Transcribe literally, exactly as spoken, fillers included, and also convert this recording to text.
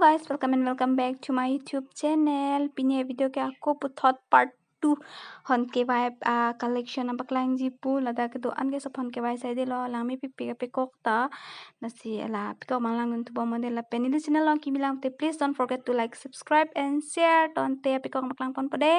Guys, welcome and welcome back to my YouTube channel. Pini video ke ako puthot part two, hon kevai, ah, collection nangpaklangji pu, ladak kedo-an ke sob hon kevai saidelo, langme pipi kepikok ta. Lasi la pikok nanglang dun tubom mo de lapen neli channel along kimi lang te, please don't forget to like, subscribe and share. Tangte pikok nangpaklangponpo de.